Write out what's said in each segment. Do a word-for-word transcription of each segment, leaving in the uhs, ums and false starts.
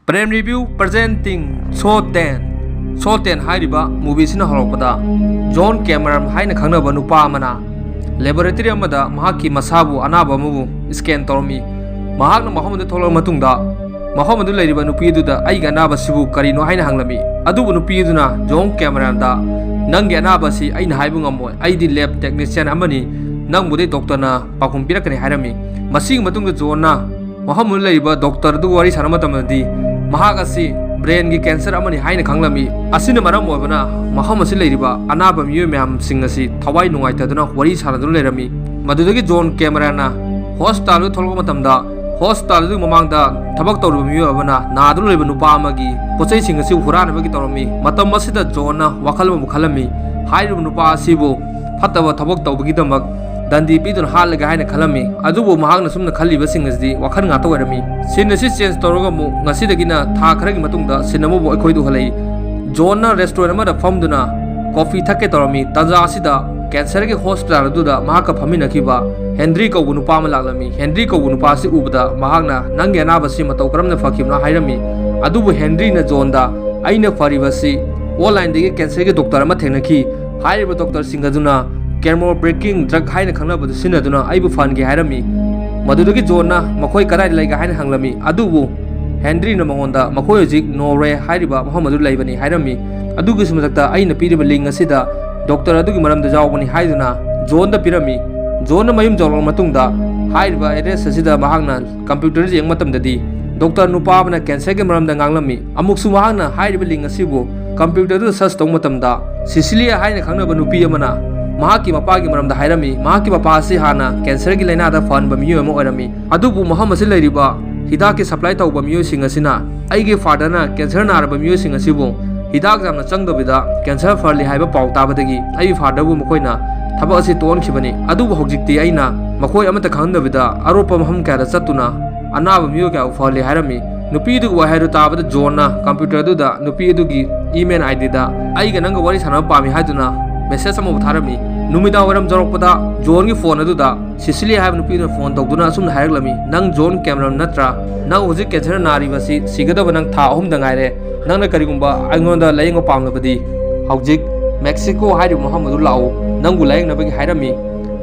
Prem Review presenting Show ten. Show ten ꯍꯥꯏꯔꯤꯕ movie ꯑꯁꯤꯅ ꯍꯧꯔꯛꯄꯗ, ꯖꯣꯟ ꯀꯦꯃꯔꯟ ꯍꯥꯏꯅ ꯈꯪꯅꯕ ꯅꯨꯄꯥ ꯑꯃꯅ laboratory ꯑꯃꯗ ꯃꯍꯥꯛꯀꯤ ꯃꯁꯥꯕꯨ, ꯑꯅꯥꯕ ꯑꯃꯕꯨ scan ꯇꯧꯔꯝꯃꯤ꯫ ꯃꯍꯥꯛꯅ ꯃꯐꯝ ꯑꯗꯨ ꯊꯣꯛꯂꯛꯂꯕ ꯃꯇꯨꯡꯗ, ꯃꯐꯝ ꯑꯗꯨ ꯂꯩꯔꯤꯕ ꯅꯨꯄꯤ ꯑꯗꯨꯗ "ꯑꯩꯒꯤ ꯑꯅꯥꯕꯁꯤꯕꯨ ꯀꯔꯤꯅꯣ?" ꯍꯥꯏꯅ ꯍꯪꯂꯝꯃꯤ꯫ ꯑꯗꯨꯕꯨ ꯅꯨꯄꯤ ꯑꯗꯨꯅ ꯖꯣꯟ ꯀꯦꯃꯔꯟꯗ, "ꯅꯪꯒꯤ ꯑꯅꯥꯕꯁꯤ ꯑꯩꯅ ꯍꯥꯏꯕ ꯉꯝꯃꯣꯏ, ꯑꯩꯗꯤ lab technician ꯑꯃꯅꯤ, ꯅꯪꯕꯨꯗꯤ ꯗꯣꯛꯇꯔꯅ ꯄꯥꯎꯈꯨꯝ ꯄꯤꯔꯛꯀꯅꯤ" ꯍꯥꯏꯔꯝꯃꯤ꯫ ꯃꯁꯤꯒꯤ ꯃꯇꯨꯡꯗ ꯖꯣꯟꯅ ꯃꯐꯝ ꯑꯗꯨꯗ ꯂꯩꯔꯤꯕ ꯗꯣꯛꯇꯔ ꯑꯗꯨꯒ ꯋꯥꯔꯤ ꯁꯥꯟꯅꯕ ꯃꯇꯝꯗꯗꯤ, ꯃꯍꯥꯛ ꯑꯁꯤ brainꯒꯤ cancer ꯑꯃꯅꯤ ꯍꯥꯏꯅ ꯈꯪꯂꯝꯃꯤ꯫ ꯑꯁꯤꯅ ꯃꯔꯝ ꯑꯣꯏꯕꯅ ꯃꯐꯝ ꯑꯁꯤ ꯂꯩꯔꯤꯕ ꯑꯅꯥꯕ ꯃꯤꯑꯣꯏ ꯃꯌꯥꯝꯁꯤꯡ ꯑꯁꯤ ꯊꯋꯥꯏ ꯅꯨꯡꯉꯥꯏꯇꯗꯨꯅ ꯋꯥꯔꯤ ꯁꯥꯟꯅꯗꯨꯅ ꯂꯩꯔꯝꯃꯤ꯫ ꯃꯗꯨꯗꯒꯤ ꯖꯣꯟ ꯀꯦꯃꯔꯟꯅ hospital ꯑꯗꯨ ꯊꯣꯛꯂꯛꯄ ꯃꯇꯝꯗ, hospital ꯑꯗꯨꯒꯤ ꯃꯃꯥꯡꯗ ꯊꯕꯛ ꯇꯧꯔꯤꯕ ꯃꯤꯑꯣꯏ ꯑꯃꯅ ꯅꯥꯗꯨꯅ ꯂꯩꯕ ꯅꯨꯄꯥ ꯑꯃꯒꯤ ꯄꯣꯠꯆꯩꯁꯤꯡ ꯑꯁꯤ ꯍꯨꯔꯥꯟꯅꯕꯒꯤ ꯇꯧꯔꯝꯃꯤ꯫ ꯃꯇꯝ ꯑꯁꯤꯗ ꯖꯣꯟꯅ ꯋꯥꯈꯜ ꯑꯃꯕꯨ ꯈꯜꯂꯝꯃꯤ꯫ ꯍꯥꯏꯔꯤꯕ ꯅꯨꯄꯥ ꯑꯁꯤꯕꯨ ꯐꯠꯇꯕ ꯊꯕꯛ ꯇꯧꯕꯒꯤꯗꯃꯛ ꯗꯟꯗꯤ ꯄꯤꯗꯨꯅ ꯍꯥꯠꯂꯒꯦ ꯍꯥꯏꯅ ꯈꯜꯂꯝꯃꯤ꯫ ꯑꯗꯨꯕꯨ ꯃꯍꯥꯛꯅ ꯁꯨꯝꯅ ꯈꯜꯂꯤꯕꯁꯤꯡ ꯑꯁꯤꯗꯤ ꯋꯥꯈꯜ ꯉꯥꯛꯇ ꯑꯣꯏꯔꯝꯃꯤ꯫ Scene ꯑꯁꯤ change ꯇꯧꯔꯒ ꯑꯃꯨꯛ ꯉꯁꯤꯗꯒꯤꯅ ꯊꯥ ꯈꯔꯒꯤ ꯃꯇꯨꯡꯗ scene ꯑꯃꯕꯨ ꯑꯩꯈꯣꯏꯗ ꯎꯍꯜꯂꯛꯏ꯫ ꯖꯣꯟꯅ restaurant ꯑꯃꯗ ꯐꯝꯗꯨꯅ coffee ꯊꯛꯀꯦ ꯇꯧꯔꯝꯃꯤ꯫ ꯇꯥꯟꯖꯥ ꯑꯁꯤꯗ cancerꯒꯤ hospital ꯑꯗꯨꯗ ꯃꯍꯥꯛꯀ ꯐꯝꯃꯤꯟꯅꯈꯤꯕ ꯍꯦꯟꯔꯤ ꯀꯧꯕ ꯅꯨꯄꯥ ꯑꯃ ꯂꯥꯛꯂꯝꯃꯤ꯫ ꯍꯦꯟꯔꯤ ꯀꯧꯕ ꯅꯨꯄꯥ ꯑꯁꯤ ꯎꯕꯗ ꯃꯍꯥꯛꯅ "ꯅꯪꯒꯤ ꯑꯅꯥꯕꯁꯤ ꯃꯇꯧ ꯀꯔꯝꯅ ꯐꯈꯤꯕꯅꯣ?" ꯍꯥꯏꯔꯝꯃꯤ꯫ ꯑꯗꯨꯕꯨ ꯍꯦꯟꯔꯤꯅ ꯖꯣꯟꯗ, "ꯑꯩꯅ ꯐꯔꯤꯕꯁꯤ onlineꯗꯒꯤ cancerꯒꯤ ꯗꯣꯛꯇꯔ ꯑꯃ ꯊꯦꯡꯅꯈꯤ꯫ ꯍꯥꯏꯔꯤꯕ ꯗꯣꯛꯇꯔꯁꯤꯡ ꯑꯗꯨꯅ chemo blocking drug ꯍꯥꯏꯅ ꯈꯪꯅꯕꯗꯨ ꯁꯤꯖꯤꯟꯅꯗꯨꯅ ꯑꯩꯕꯨ ꯐꯍꯟꯒꯦ" ꯍꯥꯏꯔꯝꯃꯤ꯫ ꯃꯗꯨꯗꯒꯤ ꯖꯣꯟꯅ "ꯃꯈꯣꯏ ꯀꯗꯥꯏꯗ ꯂꯩꯒꯦ?" ꯍꯥꯏꯅ ꯍꯪꯂꯝꯃꯤ꯫ ꯑꯗꯨꯕꯨ ꯍꯦꯟꯔꯤꯅ ꯃꯉꯣꯟꯗ "ꯃꯈꯣꯏ ꯍꯧꯖꯤꯛ ꯅꯣꯔꯋꯦ ꯍꯥꯏꯔꯤꯕ ꯃꯐꯝ ꯑꯗꯨ ꯂꯩꯕꯅꯤ" ꯍꯥꯏꯔꯝꯃꯤ꯫ ꯑꯗꯨꯒꯤꯁꯨ ꯃꯊꯛꯇ ꯑꯩꯅ ꯄꯤꯔꯤꯕ link ꯑꯁꯤꯗ ꯗꯣꯛꯇꯔ ꯑꯗꯨꯒꯤ ꯃꯔꯝꯗ ꯌꯥꯎꯕꯅꯤ ꯍꯥꯏꯗꯨꯅ ꯖꯣꯟꯗ ꯄꯤꯔꯝꯃꯤ꯫ ꯖꯣꯟꯅ ꯃꯌꯨꯝ ꯌꯧꯔꯛꯂꯕ ꯃꯇꯨꯡꯗ ꯍꯥꯏꯔꯤꯕ address ꯑꯁꯤꯗ ꯃꯍꯥꯛꯅ computer ꯌꯦꯡꯕ ꯃꯇꯝꯗꯗꯤ ꯗꯣꯛꯇꯔ ꯅꯨꯄꯥ ꯑꯃꯅ cancerꯒꯤ ꯃꯔꯝꯗ ꯉꯥꯡꯂꯝꯃꯤ꯫ ꯑꯃꯨꯛꯁꯨ ꯃꯍꯥꯛꯅ ꯍꯥꯏꯔꯤꯕ link ꯑꯁꯤꯕꯨ computerꯗꯨꯗ search ꯇꯧꯕ ꯃꯇꯝꯗ ꯁꯤꯁꯤꯂꯤꯌꯥ ꯍꯥꯏꯅ ꯈꯪꯅꯕ ꯅꯨꯄꯤ ꯑꯃꯅ ꯃꯍꯥꯛꯀꯤ ꯃꯄꯥꯒꯤ ꯃꯔꯝꯗ ꯍꯥꯏꯔꯝꯃꯤ꯫ ꯃꯍꯥꯛꯀꯤ ꯃꯄꯥ ꯑꯁꯤ ꯍꯥꯟꯅ cancerꯒꯤ ꯂꯥꯏꯅꯥꯗ ꯐꯍꯟꯕ ꯃꯤꯑꯣꯏ ꯑꯃ ꯑꯣꯏꯔꯝꯃꯤ꯫ ꯑꯗꯨꯕꯨ ꯃꯐꯝ ꯑꯁꯤꯗ ꯂꯩꯔꯤꯕ ꯍꯤꯗꯥꯛꯀꯤ supply ꯇꯧꯕ ꯃꯤꯑꯣꯏꯁꯤꯡ ꯑꯁꯤꯅ ꯑꯩꯒꯤ fatherꯅ cancer ꯅꯥꯔꯕ ꯃꯤꯑꯣꯏꯁꯤꯡ ꯑꯁꯤꯕꯨ ꯍꯤꯗꯥꯛ ꯌꯥꯝꯅ ꯆꯪꯗꯕꯤꯗ cancer ꯐꯍꯜꯂꯤ ꯍꯥꯏꯕ ꯄꯥꯎ ꯇꯥꯕꯗꯒꯤ ꯑꯩꯒꯤ fatherꯕꯨ ꯃꯈꯣꯏꯅ ꯊꯕꯛ ꯑꯁꯤ ꯇꯣꯛꯍꯟꯈꯤꯕꯅꯤ꯫ ꯑꯗꯨꯕꯨ ꯍꯧꯖꯤꯛꯇꯤ ꯑꯩꯅ ꯃꯈꯣꯏ ꯑꯃꯠꯇ ꯈꯪꯍꯟꯗꯕꯤꯗ ꯑꯔꯣꯞꯄ ꯃꯐꯝ ꯀꯌꯥꯗ ꯆꯠꯇꯨꯅ ꯑꯅꯥꯕ ꯃꯤꯑꯣꯏ ꯀꯌꯥꯕꯨ ꯐꯍꯜꯂꯤ ꯍꯥꯏꯔꯝꯃꯤ꯫ ꯅꯨꯄꯤ ꯑꯗꯨꯒꯤ ꯋꯥꯍꯩ ꯑꯗꯨ ꯇꯥꯕꯗ ꯖꯣꯟꯅ computer ꯑꯗꯨꯗ ꯅꯨꯄꯤ ꯑꯗꯨꯒꯤ email IDꯗ "ꯑꯩꯒ ꯅꯪꯒ ꯋꯥꯔꯤ ꯁꯥꯟꯅꯕ ꯄꯥꯝꯃꯤ" ꯍꯥꯏꯗꯨꯅ message ꯑꯃꯕꯨ ꯊꯥꯔꯝꯃꯤ꯫ ꯅꯨꯃꯤꯗꯥꯡ ꯋꯥꯏꯔꯝ ꯌꯧꯔꯛꯄꯗ ꯖꯣꯟꯒꯤ ꯐꯣꯟ ꯑꯗꯨꯗ ꯁꯤꯁꯤꯂꯤꯌꯥ ꯍꯥꯏꯕ ꯅꯨꯄꯤ ꯑꯗꯨꯅ ꯐꯣꯟ ꯇꯧꯗꯨꯅ ꯑꯁꯨꯝꯅ ꯍꯥꯏꯔꯛꯂꯝꯃꯤ, "ꯅꯪ ꯖꯣꯟ ꯀꯦꯃꯔꯟ ꯅꯠꯇ꯭ꯔꯥ? ꯅꯪ ꯍꯧꯖꯤꯛ ꯀꯦꯟꯁꯔ ꯅꯥꯔꯤꯕꯁꯤ ꯁꯤꯒꯗꯕ ꯅꯪ ꯊꯥ ꯑꯍꯨꯝꯗ ꯉꯥꯏꯔꯦ꯫ ꯅꯪꯅ ꯀꯔꯤꯒꯨꯝꯕ ꯑꯩꯉꯣꯟꯗ ꯂꯥꯌꯦꯡꯕ ꯄꯥꯝꯂꯕꯗꯤ ꯍꯧꯖꯤꯛ ꯃꯦꯛꯁꯤꯀꯣ ꯍꯥꯏꯔꯤꯕ ꯃꯐꯝ ꯑꯗꯨ ꯂꯥꯛꯎ, ꯅꯪꯕꯨ ꯂꯥꯌꯦꯡꯅꯕꯒꯤ" ꯍꯥꯏꯔꯝꯃꯤ꯫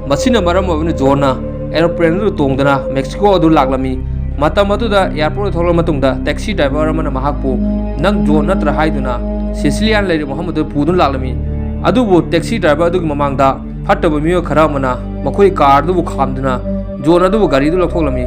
ꯃꯁꯤꯅ ꯃꯔꯝ ꯑꯣꯏꯗꯨꯅ ꯖꯣꯟꯅ ꯑꯦꯔꯣꯄ꯭ꯂꯦꯟ ꯑꯗꯨꯗ ꯇꯣꯡꯗꯨꯅ ꯃꯦꯛꯁꯤꯀꯣ ꯑꯗꯨ ꯂꯥꯛꯂꯝꯃꯤ꯫ ꯃꯇꯝ ꯑꯗꯨꯗ ꯑꯦꯌꯥꯔꯄꯣꯔꯠꯇ ꯊꯣꯛꯂꯛꯂꯕ ꯃꯇꯨꯡꯗ ꯇꯦꯛꯁꯤ ꯗ꯭ꯔꯥꯏꯚꯔ ꯑꯃꯅ ꯃꯍꯥꯛꯄꯨ "ꯅꯪ ꯖꯣꯟ ꯅꯠꯇ꯭ꯔꯥ?" ꯍꯥꯏꯗꯨꯅ ꯁꯤꯁꯤꯂꯤꯌꯥꯅ ꯂꯩꯔꯤꯕ ꯃꯐꯝ ꯑꯗꯨꯗ ꯄꯨꯗꯨꯅ ꯂꯥꯛꯂꯝꯃꯤ꯫ ꯑꯗꯨꯕꯨ ꯇꯦꯛꯁꯤ ꯗ꯭ꯔꯥꯏꯚꯔ ꯑꯗꯨꯒꯤ ꯃꯃꯥꯡꯗ ꯐꯠꯇꯕ ꯃꯤꯑꯣꯏ ꯈꯔ ꯑꯃꯅ ꯃꯈꯣꯏ ꯀꯥꯔ ꯑꯗꯨꯕꯨ ꯈꯥꯝꯗꯨꯅ ꯖꯣꯟ ꯑꯗꯨꯕꯨ ꯒꯥꯔꯤꯗꯨ ꯂꯧꯊꯣꯛꯂꯝꯃꯤ꯫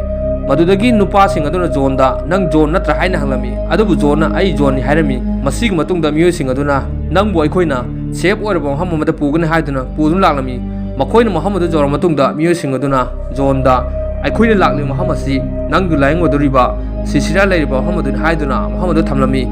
ꯃꯗꯨꯗꯒꯤ ꯅꯨꯄꯥꯁꯤꯡ ꯑꯗꯨꯅ ꯖꯣꯟꯗ "ꯅꯪ ꯖꯣꯟ ꯅꯠꯇ꯭ꯔꯥ?" ꯍꯥꯏꯅ ꯍꯪꯂꯝꯃꯤ꯫ ꯑꯗꯨꯕꯨ ꯖꯣꯟꯅ "ꯑꯩ ꯖꯣꯟꯅꯤ" ꯍꯥꯏꯔꯝꯃꯤ꯫ ꯃꯁꯤꯒꯤ ꯃꯇꯨꯡꯗ ꯃꯤꯑꯣꯏꯁꯤꯡ ꯑꯗꯨꯅ "ꯅꯪꯕꯨ ꯑꯩꯈꯣꯏꯅ ꯁꯦꯐ ꯑꯣꯏꯔꯕ ꯃꯐꯝ ꯑꯃꯗ ꯄꯨꯒꯅꯤ" ꯍꯥꯏꯗꯨꯅ ꯄꯨꯗꯨꯅ ꯂꯥꯛꯂꯝꯃꯤ꯫ ꯃꯈꯣꯏꯅ ꯃꯐꯝ ꯑꯗꯨ ꯌꯧꯔꯕ ꯃꯇꯨꯡꯗ ꯃꯤꯑꯣꯏꯁꯤꯡ ꯑꯗꯨꯅ ꯖꯣꯟꯗ "ꯑꯩꯈꯣꯏꯅ ꯂꯥꯛꯂꯤꯕ ꯃꯐꯝ ꯑꯁꯤ ꯅꯪꯒꯤ ꯂꯥꯌꯦꯡꯒꯗꯧꯔꯤꯕ ꯁꯤꯁꯤꯂꯤꯌꯥ ꯂꯩꯔꯤꯕ ꯃꯐꯝ ꯑꯗꯨꯅꯤ" ꯍꯥꯏꯗꯨꯅ ꯃꯐꯝ ꯑꯗꯨ ꯊꯝꯂꯝꯃꯤ꯫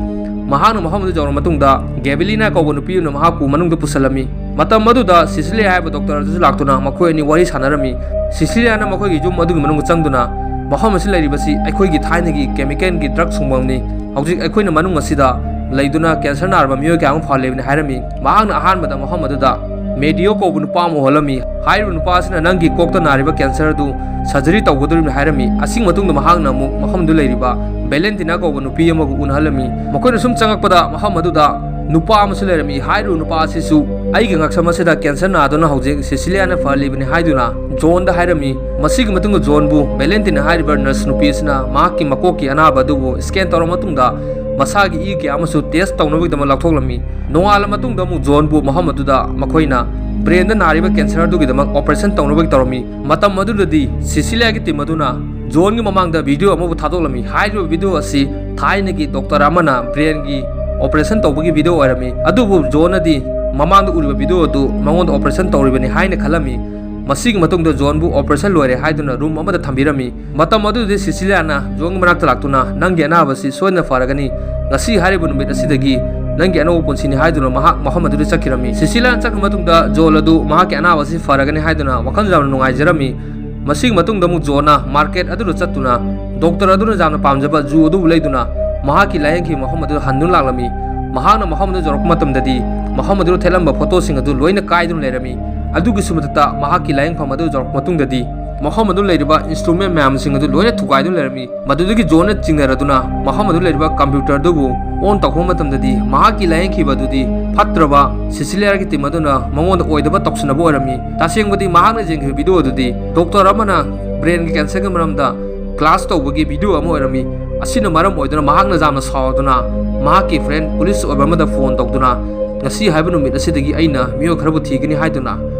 ꯃꯍꯥꯛꯅ ꯃꯐꯝ ꯑꯗꯨ ꯌꯧꯔꯕ ꯃꯇꯨꯡꯗ ꯒꯦꯕꯤꯂꯤꯅꯥ ꯀꯧꯕ ꯅꯨꯄꯤ ꯑꯗꯨꯅ ꯃꯍꯥꯛꯄꯨ ꯃꯅꯨꯡꯗ ꯄꯨꯁꯤꯜꯂꯝꯃꯤ꯫ ꯃꯇꯝ ꯑꯗꯨꯗ ꯁꯤꯁꯤꯂꯤꯌꯥ ꯍꯥꯏꯕ ꯗꯣꯛꯇꯔ ꯑꯗꯨꯁꯨ ꯂꯥꯛꯇꯨꯅ ꯃꯈꯣꯏ ꯑꯅꯤ ꯋꯥꯔꯤ ꯁꯥꯟꯅꯔꯝꯃꯤ꯫ ꯁꯤꯁꯤꯂꯤꯌꯥꯅ ꯃꯈꯣꯏꯒꯤ ꯌꯨꯝ ꯑꯗꯨꯒꯤ ꯃꯅꯨꯡꯗ ꯆꯪꯗꯨꯅ, "ꯃꯐꯝ ꯑꯁꯤ ꯂꯩꯔꯤꯕꯁꯤ ꯑꯩꯈꯣꯏꯒꯤ ꯊꯥꯏꯅꯒꯤ ꯀꯦꯃꯤꯀꯦꯜꯒꯤ ꯗ꯭ꯔꯒ ꯁꯨꯡꯐꯝꯅꯤ꯫ ꯍꯧꯖꯤꯛ ꯑꯩꯈꯣꯏꯅ ꯃꯅꯨꯡ ꯑꯁꯤꯗ ꯂꯩꯗꯨꯅ ꯀꯦꯟꯁꯔ ꯅꯥꯔꯕ ꯃꯤꯑꯣꯏ ꯀꯌꯥ ꯑꯃ ꯐꯍꯜꯂꯤꯕꯅꯤ" ꯍꯥꯏꯔꯝꯃꯤ꯫ ꯃꯍꯥꯛꯅ ꯑꯍꯥꯟꯕꯗ ꯃꯐꯝ ꯑꯗꯨꯗ ꯃꯦꯗꯤꯑꯣ ꯀꯧꯕ ꯅꯨꯄꯥ ꯑꯃ ꯎꯍꯜꯂꯝꯃꯤ꯫ ꯍꯥꯏꯔꯤꯕ ꯅꯨꯄꯥ ꯑꯁꯤꯅ ꯅꯪꯒꯤ ꯀꯣꯛꯇ ꯅꯥꯔꯤꯕ ꯀꯦꯟꯁꯔ ꯑꯗꯨ ꯁꯔꯖꯔꯤ ꯇꯧꯒꯗꯧꯔꯤꯕꯅꯤ ꯍꯥꯏꯔꯝꯃꯤ꯫ ꯑꯁꯤꯒꯤ ꯃꯇꯨꯡꯗ ꯃꯍꯥꯛꯅ ꯑꯃꯨꯛ ꯃꯐꯝꯗꯨ ꯂꯩꯔꯤꯕ ꯚꯦꯂꯦꯟꯇꯤꯅꯥ ꯀꯧꯕ ꯅꯨꯄꯤ ꯑꯃꯒ ꯎꯅꯍꯜꯂꯝꯃꯤ꯫ ꯃꯈꯣꯏꯅ ꯁꯨꯝ ꯆꯪꯉꯛꯄꯗ ꯃꯐꯝ ꯑꯗꯨꯗ ꯅꯨꯄꯥ ꯑꯃꯁꯨ ꯂꯩꯔꯝꯃꯤ꯫ ꯍꯥꯏꯔꯤꯕ ꯅꯨꯄꯥ ꯑꯁꯤꯁꯨ ꯑꯩꯒꯤ ꯉꯛꯁꯝ ꯑꯁꯤꯗ ꯀꯦꯟꯁꯔ ꯅꯥꯗꯨꯅ ꯍꯧꯖꯤꯛ ꯁꯤꯁꯤꯂꯤꯌꯥꯅ ꯐꯍꯜꯂꯤꯕꯅꯤ ꯍꯥꯏꯗꯨꯅ ꯖꯣꯟꯗ ꯍꯥꯏꯔꯝꯃꯤ꯫ ꯃꯁꯤꯒꯤ ꯃꯇꯨꯡꯗ ꯖꯣꯟꯕꯨ ꯚꯦꯂꯦꯟꯇꯤꯅꯥ ꯍꯥꯏꯔꯤꯕ ꯅꯔꯁ ꯅꯨꯄꯤ ꯑꯁꯤꯅ ꯃꯍꯥꯛꯀꯤ ꯃꯀꯣꯛꯀꯤ ꯑꯅꯥꯕ ꯑꯗꯨꯕꯨ ꯁ꯭ꯀꯦꯟ ꯇꯧꯔꯕ ꯃꯇꯨꯡꯗ ꯃꯁꯥꯒꯤ ꯏ ꯀꯌꯥ ꯑꯃꯁꯨ ꯇꯦꯁ ꯇꯧꯅꯕꯒꯤꯗꯃꯛ ꯂꯧꯊꯣꯛꯂꯝꯃꯤ꯫ ꯅꯣꯡꯉꯥꯜꯂ ꯃꯇꯨꯡꯗ ꯑꯃꯨꯛ ꯖꯣꯟꯕꯨ ꯃꯐꯝ ꯑꯗꯨꯗ ꯃꯈꯣꯏꯅ ꯕ꯭ꯔꯦꯟꯗ ꯅꯥꯔꯤꯕ ꯀꯦꯟꯁꯔ ꯑꯗꯨꯒꯤꯗꯃꯛ ꯑꯣꯄꯔꯦꯁꯟ ꯇꯧꯅꯕꯒꯤ ꯇꯧꯔꯝꯃꯤ꯫ ꯃꯇꯝ ꯑꯗꯨꯗꯗꯤ ꯁꯤꯁꯤꯂꯤꯌꯥꯒꯤ ꯇꯤꯝ ꯑꯗꯨꯅ ꯖꯣꯟꯒꯤ ꯃꯃꯥꯡꯗ ꯚꯤꯗꯤꯑꯣ ꯑꯃꯕꯨ ꯊꯥꯗꯣꯛꯂꯝꯃꯤ꯫ ꯍꯥꯏꯔꯤꯕ ꯚꯤꯗꯤꯑꯣ ꯑꯁꯤ ꯊꯥꯏꯅꯒꯤ ꯗꯣꯛꯇꯔ ꯑꯃꯅ ꯕ꯭ꯔꯦꯟꯒꯤ ꯑꯣꯄꯔꯦꯁꯟ ꯇꯧꯕꯒꯤ ꯚꯤꯗꯤꯑꯣ ꯑꯣꯏꯔꯝꯃꯤ꯫ ꯑꯗꯨꯕꯨ ꯖꯣꯟꯅꯗꯤ ꯃꯃꯥꯡꯗ ꯎꯔꯤꯕ ꯚꯤꯗꯤꯑꯣ ꯑꯗꯨ ꯃꯉꯣꯟꯗ ꯑꯣꯄꯔꯦꯁꯟ ꯇꯧꯔꯤꯕꯅꯤ ꯍꯥꯏꯅ ꯈꯜꯂꯝꯃꯤ꯫ ꯃꯁꯤꯒꯤ ꯃꯇꯨꯡꯗ ꯖꯣꯟꯕꯨ ꯑꯣꯄꯔꯦꯁꯟ ꯂꯣꯏꯔꯦ ꯍꯥꯏꯗꯨꯅ ꯔꯨꯝ ꯑꯃꯗ ꯊꯝꯕꯤꯔꯝꯃꯤ꯫ ꯃꯇꯝ ꯑꯗꯨꯗꯗꯤ ꯁꯤꯁꯤꯂꯤꯌꯥꯅ ꯖꯣꯟꯒꯤ ꯃꯅꯥꯛꯇ ꯂꯥꯛꯇꯨꯅ, "ꯅꯪꯒꯤ ꯑꯅꯥꯕꯁꯤ ꯁꯣꯏꯗꯅ ꯐꯔꯒꯅꯤ꯫ ꯉꯁꯤ ꯍꯥꯏꯔꯤꯕ ꯅꯨꯃꯤꯠ ꯑꯁꯤꯗꯒꯤ ꯅꯪꯒꯤ ꯑꯅꯧꯕ ꯄꯨꯟꯁꯤꯅꯤ" ꯍꯥꯏꯗꯨꯅ ꯃꯍꯥꯛ ꯃꯐꯝ ꯑꯗꯨꯗ ꯆꯠꯈꯤꯔꯝꯃꯤ꯫ ꯁꯤꯁꯤꯂꯤꯌꯥꯅ ꯆꯠꯈ꯭ꯔ ꯃꯇꯨꯡꯗ ꯖꯣꯟ ꯑꯗꯨ ꯃꯍꯥꯛꯀꯤ ꯑꯅꯥꯕ ꯑꯁꯤ ꯐꯔꯒꯅꯤ ꯍꯥꯏꯗꯨꯅ ꯋꯥꯈꯜ ꯌꯥꯝꯅ ꯅꯨꯡꯉꯥꯏꯖꯔꯝꯃꯤ꯫ ꯃꯁꯤꯒꯤ ꯃꯇꯨꯡꯗ ꯑꯃꯨꯛ ꯖꯣꯟꯅ ꯃꯥꯔꯀꯦꯠ ꯑꯗꯨꯗ ꯆꯠꯇꯨꯅ ꯗꯣꯛꯇꯔ ꯑꯗꯨꯅ ꯌꯥꯝꯅ ꯄꯥꯝꯖꯕ ꯖꯨ ꯑꯗꯨꯕꯨ ꯂꯩꯗꯨꯅ ꯃꯍꯥꯛꯀꯤ ꯂꯥꯌꯦꯡꯈꯤꯕ ꯃꯐꯝ ꯑꯗꯨꯗ ꯍꯟꯗꯨꯅ ꯂꯥꯛꯂꯝꯃꯤ꯫ ꯃꯍꯥꯛꯅ ꯃꯐꯝ ꯑꯗꯨꯗ ꯌꯧꯔꯛꯄ ꯃꯇꯝꯗꯗꯤ ꯃꯐꯝ ꯑꯗꯨꯗ ꯊꯦꯠꯂꯝꯕ ꯐꯣꯇꯣꯁꯤꯡ ꯑꯗꯨ ꯂꯣꯏꯅ ꯀꯥꯏꯗꯨꯅ ꯂꯩꯔꯝꯃꯤ꯫ ꯑꯗꯨꯒꯤꯁꯨ ꯃꯊꯛꯇ ꯃꯍꯥꯛꯀꯤ ꯂꯥꯌꯦꯡꯐꯝ ꯑꯗꯨ ꯌꯧꯔꯛꯄ ꯃꯇꯨꯡꯗꯗꯤ ꯃꯐꯝ ꯑꯗꯨ ꯂꯩꯔꯤꯕ instrument ꯃꯌꯥꯝꯁꯤꯡ ꯑꯗꯨ ꯂꯣꯏꯅ ꯊꯨꯒꯥꯏꯗꯨꯅ ꯂꯩꯔꯝꯃꯤ꯫ ꯃꯗꯨꯗꯒꯤ ꯖꯣꯟꯅ ꯆꯤꯡꯅꯔꯗꯨꯅ ꯃꯐꯝ ꯑꯗꯨ ꯂꯩꯔꯤꯕ computer ꯑꯗꯨꯕꯨ on ꯇꯧꯕ ꯃꯇꯝꯗꯗꯤ ꯃꯍꯥꯛꯀꯤ ꯂꯥꯌꯦꯡꯈꯤꯕ ꯑꯗꯨꯗꯤ ꯐꯠꯇ꯭ꯔꯕ ꯁꯤꯁꯤꯂꯤꯌꯥꯒꯤ team ꯑꯗꯨꯅ ꯃꯉꯣꯟꯗ ꯑꯣꯏꯗꯕ ꯇꯧꯁꯤꯟꯅꯕ ꯑꯣꯏꯔꯝꯃꯤ꯫ ꯇꯁꯦꯡꯕꯗꯤ ꯃꯍꯥꯛꯅ ꯌꯦꯡꯈꯤꯕ video ꯑꯗꯨꯗꯤ doctor ꯑꯃꯅ brainꯒꯤ cancerꯒꯤ ꯃꯔꯝꯗ class ꯇꯧꯕꯒꯤ video ꯑꯃ ꯑꯣꯏꯔꯝꯃꯤ꯫ ꯑꯁꯤꯅ ꯃꯔꯝ ꯑꯣꯏꯗꯨꯅ ꯃꯍꯥꯛꯅ ꯌꯥꯝꯅ ꯁꯥꯎꯗꯨꯅ ꯃꯍꯥꯛꯀꯤ friend police ꯑꯣꯏꯕ ꯑꯃꯗ phone ꯇꯧꯗꯨꯅ, "ꯉꯁꯤ ꯍꯥꯏꯕ ꯅꯨꯃꯤꯠ ꯑꯁꯤꯗꯒꯤ ꯑꯩꯅ ꯃꯤꯑꯣꯏ ꯈꯔꯕꯨ ꯊꯤꯒꯅꯤ" ꯍꯥꯏꯗꯨꯅ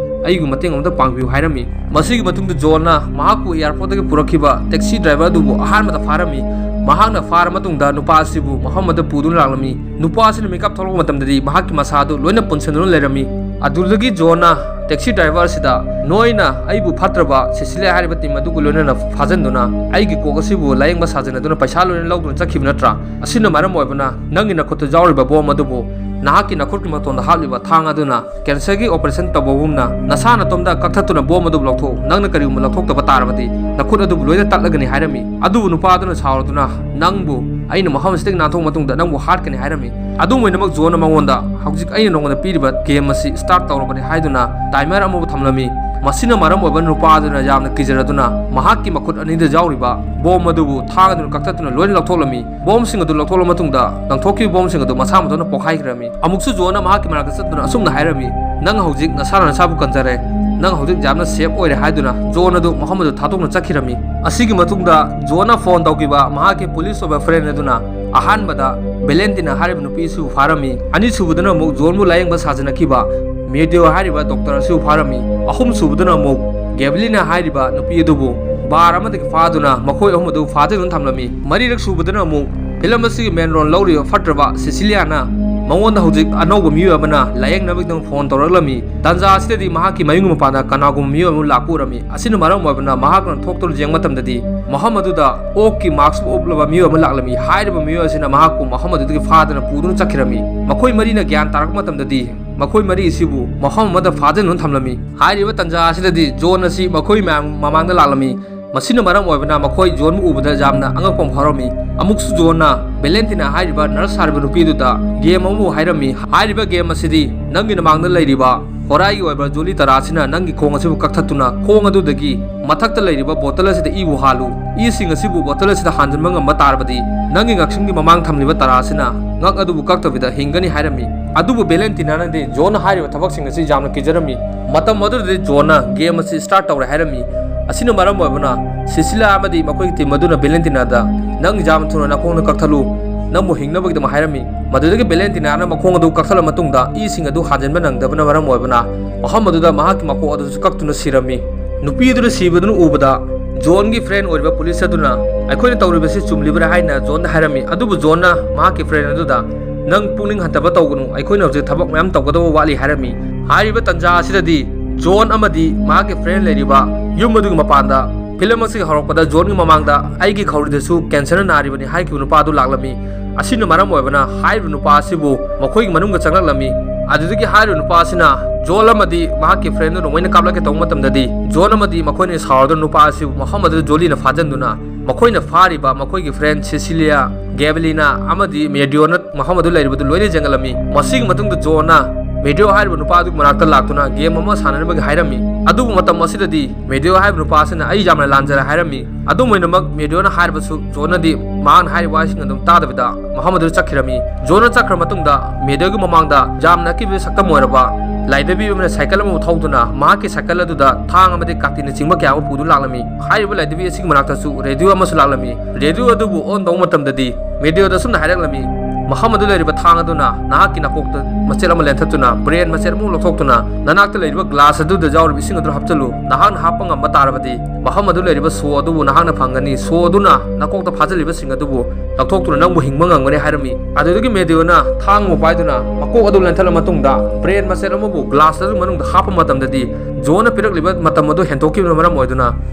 ꯑꯩꯒꯤ ꯃꯇꯦꯡ ꯑꯃꯇ ꯄꯥꯡꯕꯤꯌꯨ ꯍꯥꯏꯔꯝꯃꯤ꯫ ꯃꯁꯤꯒꯤ ꯃꯇꯨꯡꯗ ꯖꯣꯟꯅ ꯃꯍꯥꯛꯄꯨ airportꯇꯒꯤ ꯄꯨꯔꯛꯈꯤꯕ taxi driver ꯑꯗꯨꯕꯨ ꯑꯍꯥꯟꯕꯗ ꯐꯥꯔꯝꯃꯤ꯫ ꯃꯍꯥꯛꯅ ꯐꯥꯔ ꯃꯇꯨꯡꯗ ꯅꯨꯄꯥ ꯑꯁꯤꯕꯨ ꯃꯐꯝ ꯑꯃꯗ ꯄꯨꯗꯨꯅ ꯂꯥꯛꯂꯝꯃꯤ꯫ ꯅꯨꯄꯥ ꯑꯁꯤꯅ ꯃꯤꯀꯞ ꯊꯣꯛꯂꯛꯄ ꯃꯇꯝꯗꯗꯤ ꯃꯍꯥꯛꯀꯤ ꯃꯁꯥ ꯑꯗꯨ ꯂꯣꯏꯅ ꯄꯨꯟꯁꯤꯟꯗꯨꯅ ꯂꯩꯔꯝꯃꯤ꯫ ꯑꯗꯨꯗꯒꯤ ꯖꯣꯟꯅ taxi driver ꯑꯁꯤꯗ, "ꯅꯣꯏꯅ ꯑꯩꯕꯨ ꯐꯠꯇ꯭ꯔꯕ ꯁꯤꯁꯤꯂꯤꯌꯥ ꯍꯥꯏꯔꯤꯕ team ꯑꯗꯨꯒ ꯂꯣꯏꯅꯅ ꯐꯥꯖꯤꯟꯗꯨꯅ ꯑꯩꯒꯤ ꯀꯣꯛ ꯑꯁꯤꯕꯨ ꯂꯥꯌꯦꯡꯕ ꯁꯥꯖꯤꯟꯅꯗꯨꯅ ꯄꯩꯁꯥ ꯂꯣꯏꯅ ꯂꯧꯗꯨꯅ ꯆꯠꯈꯤꯕ ꯅꯠꯇ꯭ꯔꯥ? ꯑꯁꯤꯅ ꯃꯔꯝ ꯑꯣꯏꯕꯅ ꯅꯪꯒꯤ ꯅꯈꯨꯠꯇ ꯌꯥꯎꯔꯤꯕ bomb ꯑꯗꯨꯕꯨ ꯅꯍꯥꯛꯀꯤ ꯅꯈꯨꯠꯀꯤ ꯃꯇꯣꯟꯗ ꯍꯥꯞꯂꯤꯕ ꯊꯥꯡ ꯑꯗꯨꯅ cancerꯒꯤ operation ꯇꯧꯕꯒꯨꯝꯅ ꯅꯁꯥ ꯅꯇꯣꯝꯗ ꯀꯛꯊꯠꯇꯨꯅ bomb ꯑꯗꯨꯕꯨ ꯂꯧꯊꯣꯛꯎ꯫ ꯅꯪꯅ ꯀꯔꯤꯒꯨꯝꯕ ꯂꯧꯊꯣꯛꯇꯕ ꯇꯥꯔꯕꯗꯤ ꯅꯈꯨꯠ ꯑꯗꯨꯕꯨ ꯂꯣꯏꯅ ꯇꯠꯂꯒꯅꯤ" ꯍꯥꯏꯔꯝꯃꯤ꯫ ꯑꯗꯨꯕꯨ ꯅꯨꯄꯥ ꯑꯗꯨꯅ ꯁꯥꯎꯔꯗꯨꯅ, "ꯅꯪꯕꯨ ꯑꯩꯅ ꯃꯐꯝ ꯑꯁꯤꯗꯒꯤ ꯅꯥꯟꯊꯣꯛꯄ ꯃꯇꯨꯡꯗ ꯅꯪꯕꯨ ꯍꯥꯠꯀꯅꯤ" ꯍꯥꯏꯔꯝꯃꯤ꯫ ꯑꯗꯨꯝ ꯑꯣꯏꯅꯃꯛ ꯖꯣꯟꯅ ꯃꯉꯣꯟꯗ, "ꯍꯧꯖꯤꯛ ꯑꯩꯅ ꯅꯉꯣꯟꯗ ꯄꯤꯔꯤꯕ game ꯑꯁꯤ start ꯇꯧꯔꯕꯅꯤ" ꯍꯥꯏꯗꯨꯅ timer ꯑꯃꯕꯨ ꯊꯝꯂꯝꯃꯤ꯫ ꯃꯁꯤꯅ ꯃꯔꯝ ꯑꯣꯏꯕ ꯅꯨꯄꯥ ꯑꯗꯨꯅ ꯌꯥꯝꯅ ꯀꯤꯖꯔꯗꯨꯅ ꯃꯍꯥꯛꯀꯤ ꯃꯈꯨꯠ ꯑꯅꯤꯗ ꯌꯥꯎꯔꯤꯕ bomb ꯑꯗꯨꯕꯨ ꯊꯥꯡ ꯑꯗꯨꯅ ꯀꯛꯊꯠꯇꯨꯅ ꯂꯣꯏꯅ ꯂꯧꯊꯣꯛꯂꯝꯃꯤ꯫ Bombꯁꯤꯡ ꯑꯗꯨ ꯂꯧꯊꯣꯛꯂꯕ ꯃꯇꯨꯡꯗ ꯂꯪꯊꯣꯛꯈꯤꯕ bombꯁꯤꯡ ꯑꯗꯨ ꯃꯁꯥ ꯃꯊꯟꯇ ꯄꯣꯛꯈꯥꯏꯈ꯭ꯔꯝꯃꯤ꯫ ꯑꯃꯨꯛꯁꯨ ꯖꯣꯟꯅ ꯃꯍꯥꯛꯀꯤ ꯃꯅꯥꯛꯇ ꯆꯠꯇꯨꯅ ꯑꯁꯨꯝꯅ ꯍꯥꯏꯔꯝꯃꯤ, "ꯅꯪ ꯍꯧꯖꯤꯛ ꯅꯁꯥꯅ ꯅꯁꯥꯕꯨ ꯀꯟꯖꯔꯦ꯫ ꯅꯪ ꯍꯧꯖꯤꯛ ꯌꯥꯝꯅ safe ꯑꯣꯏꯔꯦ" ꯍꯥꯏꯗꯨꯅ ꯖꯣꯟ ꯑꯗꯨ ꯃꯐꯝ ꯑꯗꯨ ꯊꯥꯗꯣꯛꯅ ꯆꯠꯈꯤꯔꯝꯃꯤ꯫ ꯑꯁꯤꯒꯤ ꯃꯇꯨꯡꯗ ꯖꯣꯟꯅ phone ꯇꯧꯈꯤꯕ ꯃꯍꯥꯛꯀꯤ police ꯑꯣꯏꯕ friend ꯑꯗꯨꯅ ꯑꯍꯥꯟꯕꯗ ꯚꯦꯂꯦꯟꯇꯤꯅꯥ ꯍꯥꯏꯔꯤꯕ ꯅꯨꯄꯤ ꯑꯁꯤꯕꯨ ꯐꯥꯔꯝꯃꯤ꯫ ꯑꯅꯤꯁꯨꯕꯗꯅ ꯑꯃꯨꯛ ꯖꯣꯟꯕꯨ ꯂꯥꯌꯦꯡꯕ ꯁꯥꯖꯤꯟꯅꯈꯤꯕ ꯃꯦꯗꯤꯑꯣ ꯍꯥꯏꯔꯤꯕ doctor ꯑꯁꯤꯕꯨ ꯐꯥꯔꯝꯃꯤ꯫ ꯑꯍꯨꯝꯁꯨꯕꯗꯅ ꯑꯃꯨꯛ ꯒꯦꯕꯂꯤꯅꯥ ꯍꯥꯏꯔꯤꯕ ꯅꯨꯄꯤ ꯑꯗꯨꯕꯨ bar ꯑꯃꯗꯒꯤ ꯐꯥꯗꯨꯅ ꯃꯈꯣꯏ ꯑꯍꯨꯝ ꯑꯗꯨ ꯐꯥꯖꯤꯟꯗꯨꯅ ꯊꯝꯂꯝꯃꯤ꯫ ꯃꯔꯤꯔꯛ ꯁꯨꯕꯗꯅ ꯑꯃꯨꯛ film ꯑꯁꯤꯒꯤ main role ꯂꯧꯔꯤꯕ ꯐꯠꯇ꯭ꯔꯕ ꯁꯤꯁꯤꯂꯤꯌꯥꯅ ꯃꯉꯣꯟꯗ ꯍꯧꯖꯤꯛ ꯑꯅꯧꯕ ꯃꯤꯑꯣꯏ ꯑꯃꯅ ꯂꯥꯌꯦꯡꯅꯕꯒꯤꯗꯃꯛ phone ꯇꯧꯔꯛꯂꯝꯃꯤ꯫ ꯇꯥꯟꯖꯥ ꯑꯁꯤꯗꯗꯤ ꯃꯍꯥꯛꯀꯤ ꯃꯌꯨꯝꯒꯤ ꯃꯄꯥꯟꯗ ꯀꯅꯥꯒꯨꯝꯕ ꯃꯤꯑꯣꯏ ꯑꯃ ꯂꯥꯛꯄ ꯎꯔꯝꯃꯤ꯫ ꯑꯁꯤꯅ ꯃꯔꯝ ꯑꯣꯏꯕꯅ ꯃꯍꯥꯛꯅ ꯊꯣꯛꯇꯨꯅ ꯌꯦꯡꯕ ꯃꯇꯝꯗꯗꯤ ꯃꯐꯝ ꯑꯗꯨꯗ ꯑꯣꯛꯀꯤ mask ꯎꯞꯂꯕ ꯃꯤꯑꯣꯏ ꯑꯃ ꯂꯥꯛꯂꯝꯃꯤ꯫ ꯍꯥꯏꯔꯤꯕ ꯃꯤꯑꯣꯏ ꯑꯁꯤꯅ ꯃꯍꯥꯛꯄꯨ ꯃꯐꯝ ꯑꯗꯨꯗꯒꯤ ꯐꯥꯗꯨꯅ ꯄꯨꯗꯨꯅ ꯆꯠꯈꯤꯔꯝꯃꯤ꯫ ꯃꯈꯣꯏ ꯃꯔꯤꯅ ꯒ꯭ꯌꯥꯟ ꯇꯥꯔꯛꯄ ꯃꯇꯝꯗꯗꯤ ꯃꯈꯣꯏ ꯃꯔꯤ ꯑꯁꯤꯕꯨ ꯃꯐꯝ ꯑꯃꯗ ꯐꯥꯖꯤꯟꯗꯨꯅ ꯊꯝꯂꯝꯃꯤ꯫ ꯍꯥꯏꯔꯤꯕ ꯇꯥꯟꯖꯥ ꯑꯁꯤꯗꯗꯤ ꯖꯣꯟ ꯑꯁꯤ ꯃꯈꯣꯏ ꯃꯌꯥꯝ ꯃꯃꯥꯡꯗ ꯂꯥꯛꯂꯝꯃꯤ꯫ ꯃꯁꯤꯅ ꯃꯔꯝ ꯑꯣꯏꯕꯅ ꯃꯈꯣꯏ ꯖꯣꯟꯕꯨ ꯎꯕꯗ ꯌꯥꯝꯅ ꯑꯉꯛꯄ ꯑꯃ ꯐꯥꯎꯔꯝꯃꯤ꯫ ꯑꯃꯨꯛꯁꯨ ꯖꯣꯟꯅ ꯚꯦꯂꯦꯟꯇꯤꯅꯥ ꯍꯥꯏꯔꯤꯕ nurse ꯁꯥꯔꯤꯕ ꯅꯨꯄꯤ ꯑꯗꯨꯗ game ꯑꯃꯕꯨ ꯍꯥꯏꯔꯝꯃꯤ꯫ ꯍꯥꯏꯔꯤꯕ game ꯑꯁꯤꯗꯤ ꯅꯪꯒꯤ ꯅꯃꯥꯡꯗ ꯂꯩꯔꯤꯕ ꯍꯣꯔꯥꯏꯒꯤ ꯑꯣꯏꯕ ꯖꯣꯂꯤ ꯇꯔꯥ ꯑꯁꯤꯅ ꯅꯪꯒꯤ ꯈꯣꯡ ꯑꯁꯤꯕꯨ ꯀꯛꯊꯠꯇꯨꯅ, ꯈꯣꯡ ꯑꯗꯨꯗꯒꯤ ꯃꯊꯛꯇ ꯂꯩꯔꯤꯕ ꯕꯣꯇꯜ ꯑꯁꯤꯗ ꯏꯕꯨ ꯍꯥꯜꯂꯨ꯫ ꯏꯁꯤꯡ ꯑꯁꯤꯕꯨ ꯕꯣꯇꯜ ꯑꯁꯤꯗ ꯍꯥꯟꯖꯤꯟꯕ ꯉꯝꯕ ꯇꯥꯔꯕꯗꯤ, ꯅꯪꯒꯤ ꯉꯛꯁꯝꯒꯤ ꯃꯃꯥꯡ ꯊꯝꯂꯤꯕ ꯇꯔꯥ ꯑꯁꯤꯅ ꯉꯛ ꯑꯗꯨꯕꯨ ꯀꯛꯇꯕꯤꯗ ꯍꯤꯡꯒꯅꯤ ꯍꯥꯏꯔꯝꯃꯤ꯫ ꯑꯗꯨꯕꯨ ꯚꯦꯂꯦꯟꯇꯤꯅꯥꯅꯗꯤ ꯖꯣꯟꯅ ꯍꯥꯏꯔꯤꯕ ꯊꯕꯛꯁꯤꯡ ꯑꯁꯤ ꯌꯥꯝꯅ ꯀꯤꯖꯔꯝꯃꯤ꯫ ꯃꯇꯝ ꯑꯗꯨꯗꯗꯤ ꯖꯣꯟꯅ ꯒꯦꯝ ꯑꯁꯤ ꯁ꯭ꯇꯥꯔꯠ ꯇꯧꯔꯦ ꯍꯥꯏꯔꯝꯃꯤ꯫ ꯑꯁꯤꯅ ꯃꯔꯝ ꯑꯣꯏꯕꯅ ꯁꯤꯁꯤꯂꯥ ꯑꯃꯗꯤ ꯃꯈꯣꯏꯒꯤ ꯇꯤꯝ ꯑꯗꯨꯅ ꯚꯦꯂꯦꯟꯇꯤꯅꯥꯗ, "ꯅꯪ ꯌꯥꯝ ꯊꯨꯅ ꯅꯈꯣꯡꯗ ꯀꯛꯊꯠꯂꯨ, ꯅꯪꯕꯨ ꯍꯤꯡꯅꯕꯒꯤꯗꯃꯛ" ꯍꯥꯏꯔꯝꯃꯤ꯫ ꯃꯗꯨꯗꯒꯤ ꯚꯦꯂꯦꯟꯇꯤꯅꯥꯅ ꯃꯈꯣꯡ ꯑꯗꯨ ꯀꯛꯊꯠꯂ ꯃꯇꯨꯡꯗ, ꯏꯁꯤꯡ ꯑꯗꯨ ꯍꯥꯟꯖꯤꯟꯕ ꯅꯪꯗꯕꯅ ꯃꯔꯝ ꯑꯣꯏꯕꯅ, ꯃꯐꯝ ꯑꯗꯨꯗ ꯃꯍꯥꯛꯀꯤ ꯃꯀꯣꯛ ꯑꯗꯨꯁꯨ ꯀꯛꯇꯨꯅ ꯁꯤꯔꯝꯃꯤ꯫ ꯅꯨꯄꯤ ꯑꯗꯨꯅ ꯁꯤꯕꯗꯨꯅ ꯎꯕꯗ, ꯖꯣꯟꯒꯤ ꯐ꯭ꯔꯦꯟ ꯑꯣꯏꯔꯤꯕ ꯄꯨꯂꯤꯁ ꯑꯗꯨꯅ, "ꯑꯩꯈꯣꯏꯅ ꯇꯧꯔꯤꯕꯁꯤ ꯆꯨꯝꯂꯤꯕ꯭ꯔꯥ?" ꯍꯥꯏꯅ ꯖꯣꯟꯗ ꯍꯥꯏꯔꯝꯃꯤ꯫ ꯑꯗꯨꯕꯨ ꯖꯣꯟꯅ ꯃꯍꯥꯛꯀꯤ ꯐ꯭ꯔꯦꯟ ꯑꯗꯨꯗ, "ꯅꯪ ꯄꯨꯛꯅꯤꯡ ꯍꯟꯊꯕ ꯇꯧꯒꯅꯨ, ꯑꯩꯈꯣꯏꯅ ꯍꯧꯖꯤꯛ ꯊꯕꯛ ꯃꯌꯥꯝ ꯇꯧꯒꯗꯕ ꯋꯥꯠꯂꯤ" ꯍꯥꯏꯔꯝꯃꯤ꯫ ꯍꯥꯏꯔꯤꯕ ꯇꯟꯖꯥ ꯑꯁꯤꯗꯗꯤ ꯖꯣꯟ ꯑꯃꯗꯤ ꯃꯍꯥꯛꯀꯤ ꯐ꯭ꯔꯦꯟ ꯂꯩꯔꯤꯕ ꯌꯨꯝ ꯑꯗꯨꯒꯤ ꯃꯄꯥꯟꯗ ꯐꯤꯂꯝ ꯑꯁꯤꯒꯤ ꯍꯧꯔꯛꯄꯗ ꯖꯣꯟꯒꯤ ꯃꯃꯥꯡꯗ "ꯑꯩꯒꯤ ꯈꯧꯔꯤꯗꯁꯨ ꯀꯦꯟꯁꯔꯅ ꯅꯥꯔꯤꯕꯅꯤ" ꯍꯥꯏꯈꯤꯕ ꯅꯨꯄꯥ ꯑꯗꯨ ꯂꯥꯛꯂꯝꯃꯤ꯫ ꯑꯁꯤꯅ ꯃꯔꯝ ꯑꯣꯏꯕꯅ ꯍꯥꯏꯔꯤꯕ ꯅꯨꯄꯥ ꯑꯁꯤꯕꯨ ꯃꯈꯣꯏꯒꯤ ꯃꯅꯨꯡꯗ ꯆꯪꯂꯛꯂꯝꯃꯤ꯫ ꯑꯗꯨꯗꯒꯤ ꯍꯥꯏꯔꯤꯕ ꯅꯨꯄꯥ ꯑꯁꯤꯅ ꯖꯣꯟ ꯑꯃꯗꯤ ꯃꯍꯥꯛꯀꯤ ꯐ꯭ꯔꯦꯟꯗꯨ ꯅꯣꯡꯃꯩꯅ ꯀꯥꯞꯂꯛꯀꯦ ꯇꯧꯕ ꯃꯇꯝꯗꯗꯤ, ꯖꯣꯟ ꯑꯃꯗꯤ ꯃꯈꯣꯏꯅ ꯁꯥꯎꯔꯗꯨꯅ ꯅꯨꯄꯥ ꯑꯁꯤꯕꯨ ꯃꯐꯝ ꯑꯗꯨꯗ ꯖꯣꯂꯤꯅ ꯐꯥꯖꯤꯟꯗꯨꯅ ꯃꯈꯣꯏꯅ ꯐꯥꯔꯤꯕ ꯃꯈꯣꯏꯒꯤ ꯐ꯭ꯔꯦꯟ ꯁꯤꯁꯤꯂꯤꯌꯥ, ꯒꯦꯕꯂꯤꯅꯥ ꯑꯃꯗꯤ ꯃꯦꯗꯤꯑꯣꯅ ꯃꯐꯝ ꯑꯗꯨ ꯂꯩꯔꯤꯕꯗꯨ ꯂꯣꯏꯅ ꯌꯦꯡꯍꯜꯂꯝꯃꯤ꯫ ꯃꯁꯤꯒꯤ ꯃꯇꯨꯡꯗ ꯖꯣꯟꯅ ꯃꯦꯗꯤꯑꯣ ꯍꯥꯏꯔꯤꯕ ꯅꯨꯄꯥ ꯑꯗꯨꯒꯤ ꯃꯅꯥꯛꯇ ꯂꯥꯛꯇꯨꯅ ꯒꯦꯝ ꯑꯃ ꯁꯥꯟꯅꯅꯕꯒꯤ ꯍꯥꯏꯔꯝꯃꯤ꯫ ꯑꯗꯨꯕꯨ ꯃꯇꯝ ꯑꯁꯤꯗꯗꯤ ꯃꯦꯗꯤꯑꯣ ꯍꯥꯏꯔꯤꯕ ꯅꯨꯄꯥ ꯑꯁꯤꯅ "ꯑꯩ ꯌꯥꯝꯅ ꯂꯥꯟꯖꯔꯦ" ꯍꯥꯏꯔꯝꯃꯤ꯫ ꯑꯗꯨꯝ ꯑꯣꯏꯅꯃꯛ ꯃꯦꯗꯤꯑꯣꯅ ꯍꯥꯏꯔꯕꯁꯨ ꯖꯣꯟꯅꯗꯤ ꯃꯍꯥꯛꯅ ꯍꯥꯏꯔꯤꯕ ꯋꯥꯍꯩꯁꯤꯡ ꯑꯗꯨꯝ ꯇꯥꯗꯕꯤꯗ ꯃꯐꯝ ꯑꯗꯨꯗ ꯆꯠꯈꯤꯔꯝꯃꯤ꯫ ꯖꯣꯟꯅ ꯆꯠꯈ꯭ꯔ ꯃꯇꯨꯡꯗ ꯃꯦꯗꯤꯑꯣꯒꯤ ꯃꯃꯥꯡꯗ ꯌꯥꯝꯅ ꯑꯀꯤꯕ ꯁꯛꯇꯝ ꯑꯣꯏꯔꯕ ꯂꯥꯏꯙꯕꯤ ꯑꯃꯅ ꯁꯥꯏꯀꯜ ꯑꯃꯕꯨ ꯊꯧꯗꯨꯅ ꯃꯍꯥꯛꯀꯤ ꯁꯥꯏꯀꯜ ꯑꯗꯨꯗ ꯊꯥꯡ ꯑꯃꯗꯤ ꯀꯥꯇꯤꯅꯆꯤꯡꯕ ꯀꯌꯥ ꯑꯃ ꯄꯨꯗꯨꯅ ꯂꯥꯛꯂꯝꯃꯤ꯫ ꯍꯥꯏꯔꯤꯕ ꯂꯥꯏꯙꯕꯤ ꯑꯁꯤꯒꯤ ꯃꯅꯥꯛꯇꯁꯨ ꯔꯦꯗꯤꯑꯣ ꯑꯃꯁꯨ ꯂꯥꯛꯂꯝꯃꯤ꯫ ꯔꯦꯗꯤꯑꯣ ꯑꯗꯨꯕꯨ ꯑꯣꯟ ꯇꯧꯕ ꯃꯇꯝꯗꯗꯤ ꯃꯦꯗꯤꯑꯣꯗ ꯑꯁꯨꯝꯅ ꯍꯥꯏꯔꯛꯂꯝꯃꯤ, ꯃꯐꯝ ꯑꯗꯨ ꯂꯩꯔꯤꯕ ꯊꯥꯡ ꯑꯗꯨꯅ ꯅꯍꯥꯛꯀꯤ ꯅꯀꯣꯛꯇ ꯃꯆꯦꯠ ꯑꯃ ꯂꯦꯟꯊꯠꯇꯨꯅ, ꯕ꯭ꯔꯦꯟ ꯃꯆꯦꯠ ꯑꯃ ꯂꯧꯊꯣꯛꯇꯨꯅ, ꯅꯅꯥꯛꯇ ꯂꯩꯔꯤꯕ ꯒ꯭ꯂꯥꯁ ꯑꯗꯨꯗ ꯌꯥꯎꯔꯤꯕ ꯏꯁꯤꯡ ꯑꯗꯨ ꯍꯥꯞꯆꯤꯜꯂꯨ꯫ ꯅꯍꯥꯛꯅ ꯍꯥꯞꯄ ꯉꯝꯕ ꯇꯥꯔꯕꯗꯤ, ꯃꯐꯝ ꯑꯗꯨ ꯂꯩꯔꯤꯕ ꯁꯣ ꯑꯗꯨꯕꯨ ꯅꯍꯥꯛꯅ ꯐꯪꯒꯅꯤ꯫ ꯁꯣ ꯑꯗꯨꯅ ꯅꯀꯣꯛꯇ ꯐꯥꯖꯤꯜꯂꯤꯕꯁꯤꯡ ꯑꯗꯨꯕꯨ ꯂꯧꯊꯣꯛꯇꯨꯅ ꯅꯪꯕꯨ ꯍꯤꯡꯕ ꯉꯝꯒꯅꯤ ꯍꯥꯏꯔꯝꯃꯤ꯫ ꯑꯗꯨꯗꯒꯤ ꯃꯦꯗꯤꯑꯣꯅ ꯊꯥꯡ ꯑꯃ ꯄꯥꯏꯗꯨꯅ ꯃꯀꯣꯛ ꯑꯗꯨ ꯂꯦꯟꯊꯠꯂ ꯃꯇꯨꯡꯗ, ꯕ꯭ꯔꯦꯟ ꯃꯆꯦꯠ ꯑꯃꯕꯨ ꯒ꯭ꯂꯥꯁ ꯑꯗꯨ ꯃꯅꯨꯡꯗ ꯍꯥꯞꯄ ꯃꯇꯝꯗꯗꯤ, ꯖꯣꯟꯅ ꯄꯤꯔꯛꯂꯤꯕ ꯃꯇꯝ ꯑꯗꯨ ꯍꯦꯟꯗꯣꯛꯈꯤꯕꯅ ꯃꯔꯝ ꯑꯣꯏꯗꯨꯅ,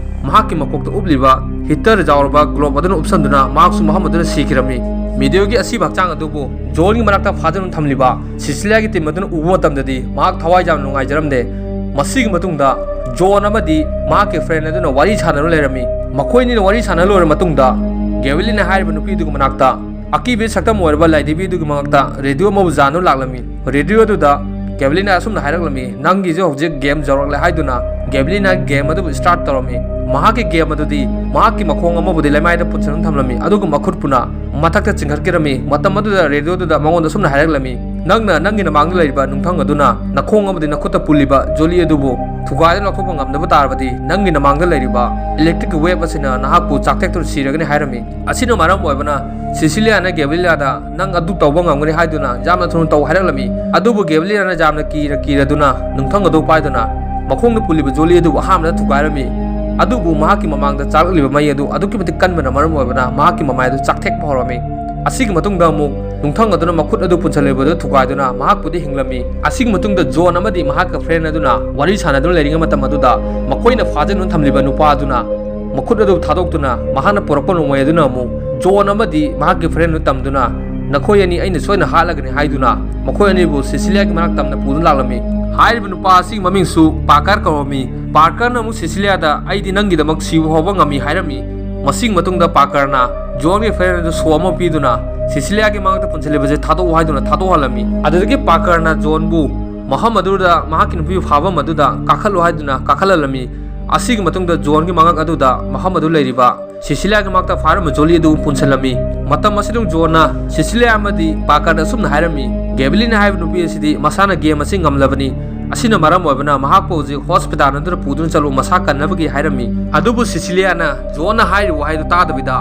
ꯃꯍꯥꯛꯀꯤ ꯃꯀꯣꯛꯇ ꯎꯞꯂꯤꯕ ꯍꯤꯇꯔ ꯌꯥꯎꯔꯕ ꯒ꯭ꯂꯣꯕ ꯑꯗꯨꯅ ꯎꯞꯁꯟꯗꯨꯅ ꯃꯍꯥꯛꯁꯨ ꯃꯐꯝ ꯑꯗꯨꯗ ꯁꯤꯈꯤꯔꯝꯃꯤ꯫ ꯃꯦꯗꯤꯑꯣꯒꯤ ꯑꯁꯤꯕ ꯍꯛꯆꯥꯡ ꯑꯗꯨꯕꯨ ꯖꯣꯟꯒꯤ ꯃꯅꯥꯛꯇ ꯐꯥꯖꯤꯟꯗꯨꯅ ꯊꯝꯂꯤꯕ ꯁꯤꯁꯤꯂꯤꯌꯥꯒꯤ ꯇꯤꯝ ꯑꯗꯨꯅ ꯎꯕ ꯃꯇꯝꯗꯗꯤ ꯃꯍꯥꯛ ꯊꯋꯥꯏ ꯌꯥꯝꯅ ꯅꯨꯡꯉꯥꯏꯖꯔꯝꯗꯦ꯫ ꯃꯁꯤꯒꯤ ꯃꯇꯨꯡꯗ ꯖꯣꯟ ꯑꯃꯗꯤ ꯃꯍꯥꯛꯀꯤ ꯐ꯭ꯔꯦꯟ ꯑꯗꯨꯅ ꯋꯥꯔꯤ ꯁꯥꯟꯅꯗꯨꯅ ꯂꯩꯔꯝꯃꯤ꯫ ꯃꯈꯣꯏꯅꯤꯅ ꯋꯥꯔꯤ ꯁꯥꯟꯅ ꯂꯣꯏꯔꯕ ꯃꯇꯨꯡꯗ, ꯒꯦꯕꯂꯤꯟꯅ ꯍꯥꯏꯔꯤꯕ ꯅꯨꯄꯤ ꯑꯗꯨꯒꯤ ꯃꯅꯥꯛꯇ ꯑꯀꯤꯕꯒꯤ ꯁꯛꯇꯝ ꯑꯣꯏꯔꯕ ꯂꯥꯏꯙꯕꯤ ꯑꯗꯨꯒꯤ ꯃꯅꯥꯛꯇ ꯔꯦꯗꯤꯑꯣ ꯑꯃꯕꯨ ꯌꯥꯟꯗꯨꯅ ꯂꯥꯛꯂꯝꯃꯤ꯫ ꯔꯦꯗꯤꯑꯣ ꯑꯗꯨꯗ ꯒꯦꯕꯂꯤꯅꯥ ꯑꯁꯨꯝꯅ ꯍꯥꯏꯔꯛꯂꯝꯃꯤ, "ꯅꯪꯒꯤꯁꯦ ꯍꯧꯖꯤꯛ ꯒꯦꯝ ꯌꯧꯔꯛꯂꯦ" ꯍꯥꯏꯗꯨꯅ ꯒꯦꯕꯂꯤꯅꯥ ꯒꯦꯝ ꯑꯗꯨꯕꯨ ꯁ꯭ꯇꯥꯔꯠ ꯇꯧꯔꯝꯃꯤ꯫ ꯃꯍꯥꯛꯀꯤ ꯒꯦꯝ ꯑꯗꯨꯗꯤ ꯃꯍꯥꯛꯀꯤ ꯃꯈꯣꯡ ꯑꯃꯕꯨꯗꯤ ꯂꯩꯃꯥꯏꯗ ꯄꯨꯟꯁꯤꯟꯗꯨꯅ ꯊꯝꯂꯝꯃꯤ, ꯑꯗꯨꯒ ꯃꯈꯨꯠꯄꯨꯅ ꯃꯊꯛꯇ ꯆꯤꯡꯈꯠꯈꯤꯔꯝꯃꯤ꯫ ꯃꯇꯝ ꯑꯗꯨꯗ ꯔꯦꯗꯤꯑꯣꯗꯨꯗ ꯃꯉꯣꯟꯗ ꯑꯁꯨꯝꯅ ꯍꯥꯏꯔꯛꯂꯝꯃꯤ, "ꯅꯪꯅ ꯅꯪꯒꯤ ꯅꯃꯥꯡꯗ ꯂꯩꯔꯤꯕ ꯅꯨꯡꯊꯪ ꯑꯗꯨꯅ ꯅꯈꯣꯡ ꯑꯃꯗꯤ ꯅꯈꯨꯠꯇ ꯄꯨꯜꯂꯤꯕ ꯖꯣꯂꯤ ꯑꯗꯨꯕꯨ ꯊꯨꯒꯥꯏꯗꯨꯅ ꯂꯧꯊꯣꯛꯄ ꯉꯝꯗꯕ ꯇꯥꯔꯕꯗꯤ, ꯅꯪꯒꯤ ꯅꯃꯥꯡꯗ ꯂꯩꯔꯤꯕ ꯏꯂꯦꯛꯇ꯭ꯔꯤꯛꯀꯤ ꯋꯦꯕ ꯑꯁꯤꯅ ꯅꯍꯥꯛꯄꯨ ꯆꯥꯛꯊꯦꯛꯇꯨꯅ ꯁꯤꯔꯒꯅꯤ" ꯍꯥꯏꯔꯝꯃꯤ꯫ ꯑꯁꯤꯅ ꯃꯔꯝ ꯑꯣꯏꯕꯅ ꯁꯤꯁꯤꯂꯤꯌꯥꯅ ꯒꯦꯕ꯭ꯔꯤꯂꯤꯌꯥꯗ, "ꯅꯪ ꯑꯗꯨ ꯇꯧꯕ ꯉꯝꯒꯅꯤ" ꯍꯥꯏꯗꯨꯅ ꯌꯥꯝꯅ ꯊꯨꯅ ꯇꯧ ꯍꯥꯏꯔꯛꯂꯝꯃꯤ꯫ ꯑꯗꯨꯕꯨ ꯒꯦꯕ꯭ꯔꯤꯂꯤꯌꯥꯅ ꯌꯥꯝꯅ ꯀꯤꯔ ꯀꯤꯔꯗꯨꯅ ꯅꯨꯡꯊꯪ ꯑꯗꯨ ꯄꯥꯏꯗꯨꯅ ꯃꯈꯣꯡꯗ ꯄꯨꯜꯂꯤꯕ ꯖꯣꯂꯤ ꯑꯗꯨꯕꯨ ꯑꯍꯥꯟꯕꯗ ꯊꯨꯒꯥꯏꯔꯝꯃꯤ꯫ ꯑꯗꯨꯕꯨ ꯃꯍꯥꯛꯀꯤ ꯃꯃꯥꯡꯗ ꯆꯥꯛꯂꯛꯂꯤꯕ ꯃꯩ ꯑꯗꯨ ꯑꯗꯨꯛꯀꯤ ꯃꯇꯤꯛ ꯀꯟꯕꯅ ꯃꯔꯝ ꯑꯣꯏꯕꯅ ꯃꯍꯥꯛꯀꯤ ꯃꯃꯥꯏ ꯑꯗꯨ ꯆꯥꯛꯊꯦꯛꯄ ꯍꯧꯔꯝꯃꯤ꯫ ꯑꯁꯤꯒꯤ ꯃꯇꯨꯡꯗ ꯑꯃꯨꯛ ꯅꯨꯡꯊꯪ ꯑꯗꯨꯅ ꯃꯈꯨꯠ ꯑꯗꯨ ꯄꯨꯟꯁꯤꯜꯂꯤꯕꯗꯨ ꯊꯨꯒꯥꯏꯗꯨꯅ ꯃꯍꯥꯛꯄꯨꯗꯤ ꯍꯤꯡꯂꯝꯃꯤ꯫ ꯑꯁꯤꯒꯤ ꯃꯇꯨꯡꯗ ꯖꯣꯟ ꯑꯃꯗꯤ ꯃꯍꯥꯛꯀ ꯐ꯭ꯔꯦꯟ ꯑꯗꯨꯅ ꯋꯥꯔꯤ ꯁꯥꯟꯅꯗꯨꯅ ꯂꯩꯔꯤꯉꯩ ꯃꯇꯝ ꯑꯗꯨꯗ ꯃꯈꯣꯏꯅ ꯐꯥꯖꯤꯟꯗꯨꯅ ꯊꯝꯂꯤꯕ ꯅꯨꯄꯥ ꯑꯗꯨꯅ ꯃꯈꯨꯠ ꯑꯗꯨ ꯊꯥꯗꯣꯛꯇꯨꯅ ꯃꯍꯥꯛꯅ ꯄꯨꯔꯛꯄ ꯅꯣꯡꯃꯩ ꯑꯗꯨꯅ ꯑꯃꯨꯛ ꯖꯣꯟ ꯑꯃꯗꯤ ꯃꯍꯥꯛꯀꯤ ꯐ꯭ꯔꯦꯟꯗꯨ ꯇꯝꯗꯨꯅ, "ꯅꯈꯣꯏ ꯑꯅꯤ ꯑꯩꯅ ꯁꯣꯏꯅ ꯍꯥꯠꯂꯒꯅꯤ" ꯍꯥꯏꯗꯨꯅ ꯃꯈꯣꯏ ꯑꯅꯤꯕꯨ ꯁꯤꯁꯤꯂꯤꯌꯥꯒꯤ ꯃꯅꯥꯛ ꯇꯝꯅ ꯄꯨꯗꯨꯅ ꯂꯥꯛꯂꯝꯃꯤ꯫ ꯍꯥꯏꯔꯤꯕ ꯅꯨꯄꯥ ꯑꯁꯤꯒꯤ ꯃꯃꯤꯡꯁꯨ ꯄꯥꯔꯀꯔ ꯀꯧꯔꯝꯃꯤ꯫ ꯄꯥꯔꯀꯔꯅ ꯑꯃꯨꯛ ꯁꯤꯁꯤꯂꯤꯌꯥꯗ, "ꯑꯩꯗꯤ ꯅꯪꯒꯤꯗꯃꯛ ꯁꯤꯕ ꯐꯥꯎꯕ ꯉꯝꯃꯤ" ꯍꯥꯏꯔꯝꯃꯤ꯫ ꯃꯁꯤꯒꯤ ꯃꯇꯨꯡꯗ ꯄꯥꯔꯀꯔꯅ ꯖꯣꯟꯒꯤ ꯐ꯭ꯔꯦꯟ ꯑꯗꯨ ꯁꯣ ꯑꯃ ꯄꯤꯗꯨꯅ ꯁꯤꯁꯤꯂꯤꯌꯥꯒꯤ ꯃꯉꯛꯇ ꯄꯨꯟꯁꯤꯜꯂꯤꯕꯁꯦ ꯊꯥꯗꯣꯛꯎ ꯍꯥꯏꯗꯨꯅ ꯊꯥꯗꯣꯛꯍꯜꯂꯝꯃꯤ꯫ ꯑꯗꯨꯗꯒꯤ ꯄꯥꯔꯀꯔꯅ ꯖꯣꯟꯕꯨ ꯃꯐꯝ ꯑꯗꯨꯗ ꯃꯍꯥꯛꯀꯤ ꯅꯨꯄꯤꯕꯨ ꯐꯥꯐꯝ ꯑꯗꯨꯗ ꯀꯥꯈꯠꯂꯨ ꯍꯥꯏꯗꯨꯅ ꯀꯥꯈꯠꯍꯜꯂꯝꯃꯤ꯫ ꯑꯁꯤꯒꯤ ꯃꯇꯨꯡꯗ ꯖꯣꯟꯒꯤ ꯃꯉꯛ ꯑꯗꯨꯗ ꯃꯐꯝ ꯑꯗꯨ ꯂꯩꯔꯤꯕ ꯁꯤꯁꯤꯂꯤꯌꯥꯒꯤ ꯃꯉꯛꯇ ꯐꯥꯔꯝꯕ ꯖꯣꯂꯤ ꯑꯗꯨ ꯄꯨꯟꯁꯤꯜꯂꯝꯃꯤ꯫ ꯃꯇꯝ ꯑꯁꯤꯗ ꯖꯣꯟꯅ ꯁꯤꯁꯤꯂꯤꯌꯥ ꯑꯃꯗꯤ ꯄꯥꯔꯀꯔꯗ ꯑꯁꯨꯝꯅ ꯍꯥꯏꯔꯝꯃꯤ, "ꯒꯦꯕꯤꯂꯤꯅꯥ ꯍꯥꯏꯕ ꯅꯨꯄꯤ ꯑꯁꯤꯗꯤ ꯃꯁꯥꯅ ꯒꯦꯝ ꯑꯁꯤ ꯉꯝꯂꯕꯅꯤ꯫ ꯑꯁꯤꯅ ꯃꯔꯝ ꯑꯣꯏꯕꯅ ꯃꯍꯥꯛꯄꯨ ꯍꯧꯖꯤꯛ ꯍꯣꯁꯄꯤꯇꯥꯜ ꯑꯗꯨꯗ ꯄꯨꯗꯨꯅ ꯆꯠꯂꯨ, ꯃꯁꯥ ꯀꯟꯅꯕꯒꯤ" ꯍꯥꯏꯔꯝꯃꯤ꯫ ꯑꯗꯨꯕꯨ ꯁꯤꯁꯤꯂꯤꯌꯥꯅ ꯖꯣꯟꯅ ꯍꯥꯏꯔꯤꯕ ꯋꯥꯍꯩꯗꯨ ꯇꯥꯗꯕꯤꯗ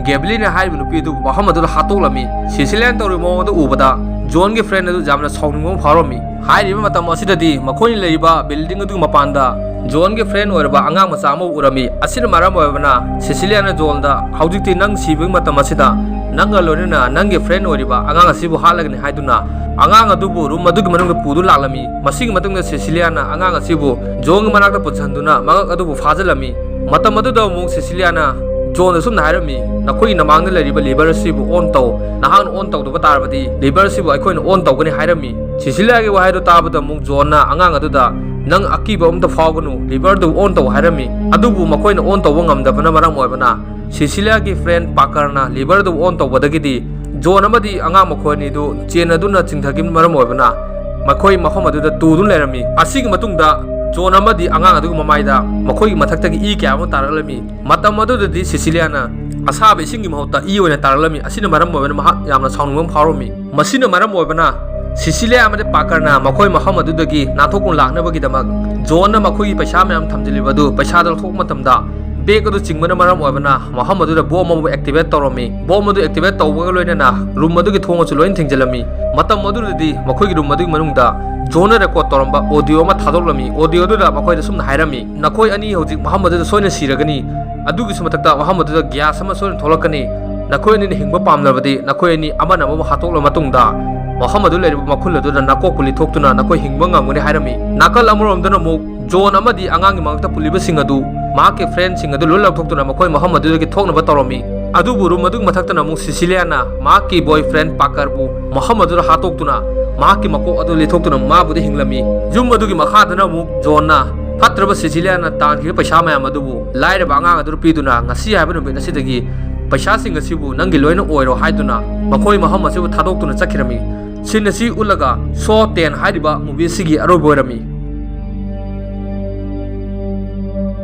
ꯒꯦꯕꯤꯂꯤꯅꯥ ꯍꯥꯏꯔꯤꯕ ꯅꯨꯄꯤ ꯑꯗꯨꯕꯨ ꯃꯐꯝ ꯑꯗꯨꯗ ꯍꯥꯠꯇꯣꯛꯂꯝꯃꯤ꯫ ꯁꯤꯁꯤꯂꯤꯌꯥꯅ ꯇꯧꯔꯤꯕ ꯃꯑꯣꯡ ꯑꯗꯨ ꯎꯕꯗ ꯖꯣꯟꯒꯤ ꯐ꯭ꯔꯦꯟ ꯑꯗꯨ ꯌꯥꯝꯅ ꯁꯥꯎꯅꯤꯡꯕ ꯑꯃ ꯐꯥꯎꯔꯝꯃꯤ꯫ ꯍꯥꯏꯔꯤꯕ ꯃꯇꯝ ꯑꯁꯤꯗꯗꯤ ꯃꯈꯣꯏꯅ ꯂꯩꯔꯤꯕ ꯕꯤꯜꯗꯤꯡ ꯑꯗꯨꯒꯤ ꯃꯄꯥꯟꯗ ꯖꯣꯟꯒꯤ ꯐ꯭ꯔꯦꯟ ꯑꯣꯏꯔꯕ ꯑꯉꯥꯡ ꯃꯆꯥ ꯑꯃꯕꯨ ꯎꯔꯝꯃꯤ꯫ ꯑꯁꯤꯅ ꯃꯔꯝ ꯑꯣꯏꯔꯕꯅ ꯁꯤꯁꯤꯂꯤꯌꯥꯅ ꯖꯣꯟꯗ, "ꯍꯧꯖꯤꯛꯇꯤ ꯅꯪ ꯁꯤꯕꯒꯤ ꯃꯇꯝ ꯑꯁꯤꯗ ꯅꯪꯒ ꯂꯣꯏꯅꯅ ꯅꯪꯒꯤ ꯐ꯭ꯔꯦꯟ ꯑꯣꯏꯔꯤꯕ ꯑꯉꯥꯡ ꯑꯁꯤꯕꯨ ꯍꯥꯠꯂꯒꯅꯤ" ꯍꯥꯏꯗꯨꯅ ꯑꯉꯥꯡ ꯑꯗꯨꯕꯨ ꯔꯨꯝ ꯑꯗꯨꯒꯤ ꯃꯅꯨꯡꯗ ꯄꯨꯗꯨꯅ ꯂꯥꯛꯂꯝꯃꯤ꯫ ꯃꯁꯤꯒꯤ ꯃꯇꯨꯡꯗ ꯁꯤꯁꯤꯂꯤꯌꯥꯅ ꯑꯉꯥꯡ ꯑꯁꯤꯕꯨ ꯖꯣꯟꯒꯤ ꯃꯅꯥꯛꯇ ꯄꯨꯁꯤꯟꯗꯨꯅ ꯃꯉꯛ ꯑꯗꯨꯕꯨ ꯐꯥꯖꯤꯜꯂꯝꯃꯤ꯫ ꯃꯇꯝ ꯑꯗꯨꯗ ꯑꯃꯨꯛ ꯁꯤꯁꯤꯂꯤꯌꯥꯅ ꯖꯣꯟꯗ ꯁꯨꯝꯅ ꯍꯥꯏꯔꯝꯃꯤ, "ꯅꯈꯣꯏꯒꯤ ꯅꯃꯥꯡꯗ ꯂꯩꯔꯤꯕ ꯂꯤꯚꯔ ꯑꯁꯤꯕꯨ ꯑꯣꯟ ꯇꯧ꯫ ꯅꯍꯥꯛꯅ ꯑꯣꯟ ꯇꯧꯗꯕ ꯇꯥꯔꯕꯗꯤ ꯂꯤꯚꯔ ꯑꯁꯤꯕꯨ ꯑꯩꯈꯣꯏꯅ ꯑꯣꯟ ꯇꯧꯒꯅꯤ" ꯍꯥꯏꯔꯝꯃꯤ꯫ ꯁꯤꯁꯤꯂꯤꯌꯥꯒꯤ ꯋꯥꯍꯩꯗꯨ ꯇꯥꯕꯗ ꯑꯃꯨꯛ ꯖꯣꯟꯅ ꯑꯉꯥꯡ ꯑꯗꯨꯗ, "ꯅꯪ ꯑꯀꯤꯕ ꯑꯃꯇ ꯐꯥꯎꯒꯅꯨ, ꯂꯤꯚꯔꯗꯨ ꯑꯣꯟ ꯇꯧ" ꯍꯥꯏꯔꯝꯃꯤ꯫ ꯑꯗꯨꯕꯨ ꯃꯈꯣꯏꯅ ꯑꯣꯟ ꯇꯧꯕ ꯉꯝꯗꯕꯅ ꯃꯔꯝ ꯑꯣꯏꯕꯅ ꯁꯤꯁꯤꯂꯤꯌꯥꯒꯤ ꯐ꯭ꯔꯦꯟ ꯄꯥꯀꯔꯅ ꯂꯤꯚꯔꯗꯨ ꯑꯣꯟ ꯇꯧꯕꯗꯒꯤꯗꯤ ꯖꯣꯟ ꯑꯃꯗꯤ ꯑꯉꯥꯡ ꯃꯈꯣꯏ ꯑꯅꯤꯗꯨ ꯆꯦꯟꯅꯗꯨꯅ ꯆꯤꯡꯊꯈꯤꯕꯅ ꯃꯔꯝ ꯑꯣꯏꯕꯅ ꯃꯈꯣꯏ ꯃꯐꯝ ꯑꯗꯨꯗ ꯇꯨꯗꯨꯅ ꯂꯩꯔꯝꯃꯤ꯫ ꯑꯁꯤꯒꯤ ꯃꯇꯨꯡꯗ ꯖꯣꯟ ꯑꯃꯗꯤ ꯑꯉꯥꯡ ꯑꯗꯨꯒꯤ ꯃꯃꯥꯏꯗ ꯃꯈꯣꯏꯒꯤ ꯃꯊꯛꯇꯒꯤ ꯏ ꯀꯌꯥ ꯑꯃ ꯇꯥꯔꯛꯂꯝꯃꯤ꯫ ꯃꯇꯝ ꯑꯗꯨꯗꯗꯤ ꯁꯤꯁꯤꯂꯤꯌꯥꯅ ꯑꯁꯥꯕ ꯏꯁꯤꯡꯒꯤ ꯃꯍꯨꯠꯇ ꯏ ꯑꯣꯏꯅ ꯇꯥꯔꯛꯂꯝꯃꯤ꯫ ꯑꯁꯤꯅ ꯃꯔꯝ ꯑꯣꯏꯕꯅ ꯃꯍꯥꯛ ꯌꯥꯝꯅ ꯁꯥꯎꯅꯤꯡꯕ ꯑꯃ ꯐꯥꯎꯔꯝꯃꯤ꯫ ꯃꯁꯤꯅ ꯃꯔꯝ ꯑꯣꯏꯕꯅ ꯁꯤꯁꯤꯂꯤꯌꯥ ꯑꯃꯗꯤ ꯄꯥꯀꯔꯅ ꯃꯈꯣꯏ ꯃꯐꯝ ꯑꯗꯨꯗꯒꯤ ꯅꯥꯟꯊꯣꯛꯇꯨꯅ ꯂꯥꯛꯅꯕꯒꯤꯗꯃꯛ ꯖꯣꯟꯅ ꯃꯈꯣꯏꯒꯤ ꯄꯩꯁꯥ ꯃꯌꯥꯝ ꯊꯝꯖꯤꯜꯂꯤꯕ ꯑꯗꯨ ꯄꯩꯁꯥꯗ ꯂꯧꯊꯣꯛꯄ ꯃꯇꯝꯗ ꯕꯦꯒ ꯑꯗꯨ ꯆꯤꯡꯕꯅ ꯃꯔꯝ ꯑꯣꯏꯕꯅ ꯃꯐꯝ ꯑꯗꯨꯗ ꯕꯣꯝ ꯑꯃꯕꯨ ꯑꯦꯛꯇꯤꯚꯦꯠ ꯇꯧꯔꯝꯃꯤ꯫ ꯕꯣꯝ ꯑꯗꯨ ꯑꯦꯛꯇꯤꯚꯦꯠ ꯇꯧꯕꯒ ꯂꯣꯏꯅꯅ ꯔꯨꯝ ꯑꯗꯨꯒꯤ ꯊꯣꯡ ꯑꯁꯨ ꯂꯣꯏꯅ ꯊꯤꯡꯖꯤꯜꯂꯝꯃꯤ꯫ ꯃꯇꯝ ꯑꯗꯨꯗꯗꯤ ꯃꯈꯣꯏꯒꯤ ꯔꯨꯝ ꯑꯗꯨꯒꯤ ꯃꯅꯨꯡꯗ ꯖꯣꯟꯅ ꯔꯦꯀꯣꯔꯗ ꯇꯧꯔꯝꯕ ꯑꯣꯗꯤꯑꯣ ꯑꯃ ꯊꯥꯗꯣꯛꯂꯝꯃꯤ꯫ ꯑꯣꯗꯤꯑꯣ ꯑꯗꯨꯗ ꯃꯈꯣꯏꯗ ꯁꯨꯝꯅ ꯍꯥꯏꯔꯝꯃꯤ, "ꯅꯈꯣꯏ ꯑꯅꯤ ꯍꯧꯖꯤꯛ ꯃꯐꯝ ꯑꯗꯨꯗ ꯁꯣꯏꯅ ꯁꯤꯔꯒꯅꯤ꯫ ꯑꯗꯨꯒꯤꯁꯨ ꯃꯊꯛꯇ ꯃꯐꯝ ꯑꯗꯨꯗ ꯒ꯭ꯌꯥꯁ ꯑꯃ ꯁꯣꯏꯅ ꯊꯣꯛꯂꯛꯀꯅꯤ꯫ ꯅꯈꯣꯏ ꯑꯅꯤꯅ ꯍꯤꯡꯕ ꯄꯥꯝꯂꯕꯗꯤ ꯅꯈꯣꯏ ꯑꯅꯤ ꯑꯃꯅ ꯑꯃꯕꯨ ꯍꯥꯠꯇꯣꯛꯂꯕ ꯃꯇꯨꯡꯗ ꯃꯐꯝ ꯑꯗꯨ ꯂꯩꯔꯤꯕ ꯃꯈꯨꯜ ꯑꯗꯨꯗ ꯅꯥꯀꯣꯛꯄꯨ ꯂꯤꯊꯣꯛꯇꯨꯅ ꯅꯈꯣꯏ ꯍꯤꯡꯕ ꯉꯝꯒꯅꯤ" ꯍꯥꯏꯔꯝꯃꯤ꯫ ꯅꯥꯀꯜ ꯑꯃꯔꯣꯝꯗꯅ ꯑꯃꯨꯛ ꯖꯣꯟ ꯑꯃꯗꯤ ꯑꯉꯥꯡꯒꯤ ꯃꯔꯛꯇ ꯄꯨꯜꯂꯤꯕꯁꯤꯡ ꯑꯗꯨ, ꯃꯍꯥꯛꯀꯤ ꯐ꯭ꯔꯦꯟꯁꯤꯡ ꯑꯗꯨ ꯂꯣꯏ ꯂꯧꯊꯣꯛꯇꯨꯅ ꯃꯈꯣꯏ ꯃꯐꯝ ꯑꯗꯨꯗꯒꯤ ꯊꯣꯛꯅꯕ ꯇꯧꯔꯝꯃꯤ꯫ ꯑꯗꯨꯕꯨ ꯔꯨꯝ ꯑꯗꯨꯒꯤ ꯃꯊꯛꯇꯅ ꯑꯃꯨꯛ ꯁꯤꯁꯤꯂꯤꯌꯥꯅ ꯃꯍꯥꯛꯀꯤ ꯕꯣꯏ ꯐ꯭ꯔꯦꯟ ꯄꯥꯀꯔꯕꯨ ꯃꯐꯝ ꯑꯗꯨꯗ ꯍꯥꯠꯇꯣꯛꯇꯨꯅ ꯃꯍꯥꯛꯀꯤ ꯃꯀꯣꯛ ꯑꯗꯨ ꯂꯤꯊꯣꯛꯇꯨꯅ ꯃꯥꯕꯨꯗꯤ ꯍꯤꯡꯂꯝꯃꯤ꯫ ꯌꯨꯝ ꯑꯗꯨꯒꯤ ꯃꯈꯥꯗꯅ ꯑꯃꯨꯛ ꯖꯣꯟꯅ ꯐꯠꯇ꯭ꯔꯕ ꯁꯤꯁꯤꯂꯤꯌꯥꯅ ꯇꯥꯟꯈꯤꯕ ꯄꯩꯁꯥ ꯃꯌꯥꯝ ꯑꯗꯨꯕꯨ ꯂꯥꯏꯔꯕ ꯑꯉꯥꯡ ꯑꯗꯨꯗ ꯄꯤꯗꯨꯅ, "ꯉꯁꯤ ꯍꯥꯏꯕ ꯅꯨꯃꯤꯠ ꯑꯁꯤꯗꯒꯤ ꯄꯩꯁꯥꯁꯤꯡ ꯑꯁꯤꯕꯨ ꯅꯪꯒꯤ ꯂꯣꯏꯅ ꯑꯣꯏꯔꯣ" ꯍꯥꯏꯗꯨꯅ ꯃꯈꯣꯏ ꯃꯐꯝ ꯑꯁꯤꯕꯨ ꯊꯥꯗꯣꯛꯇꯨꯅ ꯆꯠꯈꯤꯔꯝꯃꯤ꯫ ꯁꯤꯟ ꯑꯁꯤ ꯎꯠꯂꯒ ꯁꯣ ꯇꯦꯟ ꯍꯥꯏꯔꯤꯕ ꯃꯨꯚꯤ ꯑꯁꯤꯒꯤ ꯑꯔꯣꯏꯕ ꯑꯣꯏꯔꯝꯃꯤ꯫